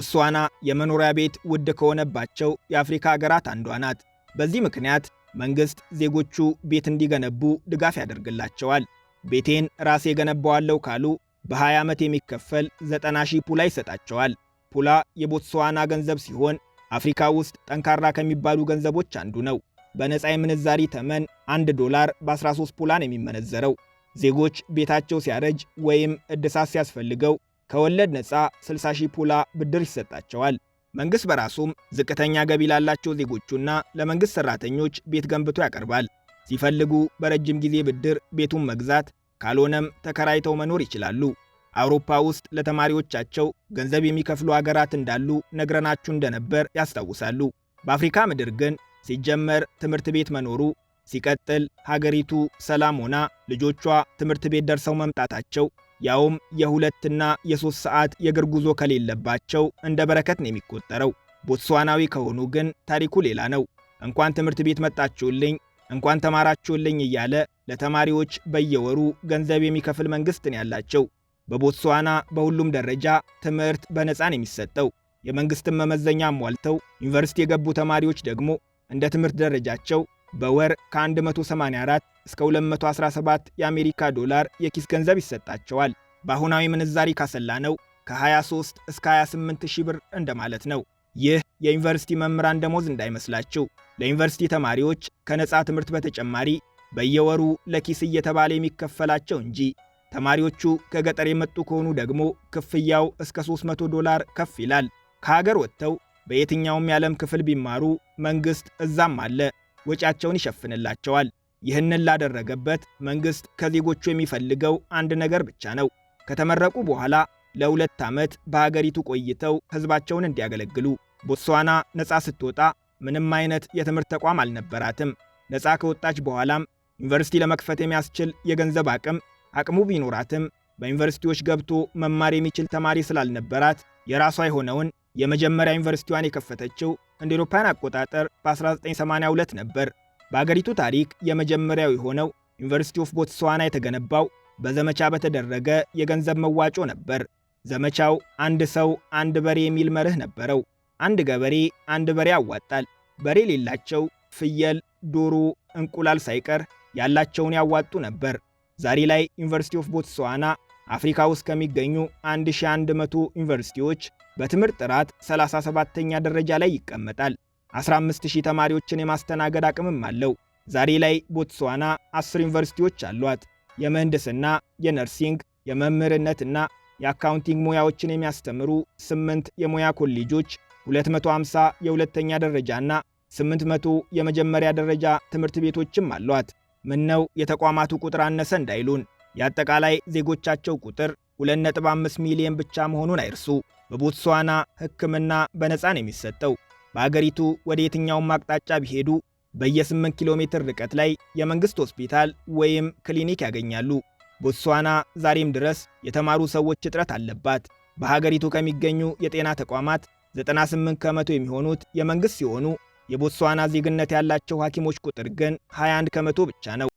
ቦትስዋና የመኖሪያ ቤት ውድ ከሆነባቸው የአፍሪካ ሀገራት አንዷ ናት። በዚህ ምክንያት መንግሥት ዜጎቹ ቤት እንዲገነቡ ድጋፍ ያደርግላቸዋል። ቤቴን ራሴ እገነባዋለሁ ካሉ በ20 ዓመት የሚከፈል 90 ሺህ ፑላ ይሰጣቸዋል። ፑላ የቦትስዋና ገንዘብ ሲሆን አፍሪካ ውስጥ ጠንካራ ከሚባሉ ገንዘቦች አንዱ ነው። በነፃ የምንዛሪ ተመን 1 ዶላር በ13 ፑላ ነው የሚመነዘረው። ዜጎች ቤታቸው ሲያረጅ ወይም እድሳት ሲያስፈልገው ከወለድ ነፃ 60 ሺህ ፑላ ብድር ይሰጣቸዋል። መንግሥት በራሱም ዝቅተኛ ገቢ ላላቸው ዜጎቹና ለመንግሥት ሠራተኞች ቤት ገንብቶ ያቀርባል። ሲፈልጉ በረጅም ጊዜ ብድር ቤቱን መግዛት፣ ካልሆነም ተከራይተው መኖር ይችላሉ። አውሮፓ ውስጥ ለተማሪዎቻቸው ገንዘብ የሚከፍሉ አገራት እንዳሉ ነግረናችሁ እንደነበር ያስታውሳሉ። በአፍሪካ ምድር ግን ሲጀመር ትምህርት ቤት መኖሩ፣ ሲቀጥል ሀገሪቱ ሰላም ሆና ልጆቿ ትምህርት ቤት ደርሰው መምጣታቸው፣ ያውም የ2ና የ3 ሰዓት የእግር ጉዞ ከሌለባቸው፣ እንደ በረከት ነው የሚቆጠረው። ቦትስዋናዊ ከሆኑ ግን ታሪኩ ሌላ ነው። እንኳን ትምህርት ቤት መጣችሁልኝ፣ እንኳን ተማራችሁልኝ እያለ ለተማሪዎች በየወሩ ገንዘብ የሚከፍል መንግስት ነው ያላቸው። በቦትስዋና በሁሉም ደረጃ ትምህርት በነፃ ነው የሚሰጠው። የመንግስትን መመዘኛ አሟልተው ዩኒቨርሲቲ የገቡ ተማሪዎች ደግሞ እንደ ትምህርት ደረጃቸው በወር ከ184 እስከ 217 የአሜሪካ ዶላር የኪስ ገንዘብ ይሰጣቸዋል። በአሁናዊ ምንዛሪ ካሰላነው ከ23 እስከ 28 ሺህ ብር እንደማለት ነው። ይህ የዩኒቨርሲቲ መምህራን ደሞዝ እንዳይመስላችሁ። ለዩኒቨርሲቲ ተማሪዎች ከነፃ ትምህርት በተጨማሪ በየወሩ ለኪስ እየተባለ የሚከፈላቸው እንጂ። ተማሪዎቹ ከገጠር የመጡ ከሆኑ ደግሞ ክፍያው እስከ 300 ዶላር ከፍ ይላል። ከሀገር ወጥተው በየትኛውም የዓለም ክፍል ቢማሩ መንግሥት እዛም አለ፣ ወጪያቸውን ይሸፍንላቸዋል። ይህንን ላደረገበት መንግሥት ከዜጎቹ የሚፈልገው አንድ ነገር ብቻ ነው። ከተመረቁ በኋላ ለ2 ዓመት በሀገሪቱ ቆይተው ሕዝባቸውን እንዲያገለግሉ። ቦትስዋና ነፃ ስትወጣ ምንም አይነት የትምህርት ተቋም አልነበራትም። ነፃ ከወጣች በኋላም ዩኒቨርሲቲ ለመክፈት የሚያስችል የገንዘብ አቅሙ ቢኖራትም በዩኒቨርሲቲዎች ገብቶ መማር የሚችል ተማሪ ስላልነበራት የራሷ የሆነውን የመጀመሪያ ዩኒቨርሲቲዋን የከፈተችው እንደ አውሮፓውያን አቆጣጠር በ1982 ነበር። በአገሪቱ ታሪክ የመጀመሪያው የሆነው University of Botswana የተገነባው በዘመቻ በተደረገ የገንዘብ መዋጮ ነበር። ዘመቻው አንድ ሰው አንድ በሬ የሚል መርህ ነበረው። አንድ ገበሬ አንድ በሬ ያዋጣል። በሬ የሌላቸው ፍየል፣ ዶሮ፣ እንቁላል ሳይቀር ያላቸውን ያዋጡ ነበር። ዛሬ ላይ University of Botswana አፍሪካ ውስጥ ከሚገኙ 1100 ዩኒቨርሲቲዎች በትምህርት ጥራት 37ኛ ደረጃ ላይ ይቀመጣል። 15,000 ተማሪዎችን የማስተናገድ አቅምም አለው። ዛሬ ላይ ቦትስዋና 10 ዩኒቨርሲቲዎች አሏት። የምህንድስና፣ የ nursing፣ የመምህርነትና የ accounting ሙያዎችን የሚያስተምሩ 8 የሙያ ኮሌጆች፣ 250 የሁለተኛ ደረጃና 800 የመጀመሪያ ደረጃ ትምህርት ቤቶችም አሏት። ምነው የተቋማቱ ቁጥር አነሰ እንዳይሉን፣ የአጠቃላይ ዜጎቻቸው ቁጥር 2.5 ሚሊዮን ብቻ መሆኑን አይርሱ። በቦትስዋና ሕክምና በነፃ ነው የሚሰጠው። በአገሪቱ ወደ የትኛውም አቅጣጫ ቢሄዱ በየ8 ኪሎ ሜትር ርቀት ላይ የመንግሥት ሆስፒታል ወይም ክሊኒክ ያገኛሉ። ቦትስዋና ዛሬም ድረስ የተማሩ ሰዎች እጥረት አለባት። በሀገሪቱ ከሚገኙ የጤና ተቋማት 98% የሚሆኑት የመንግሥት ሲሆኑ የቦትስዋና ዜግነት ያላቸው ሐኪሞች ቁጥር ግን 21% ብቻ ነው።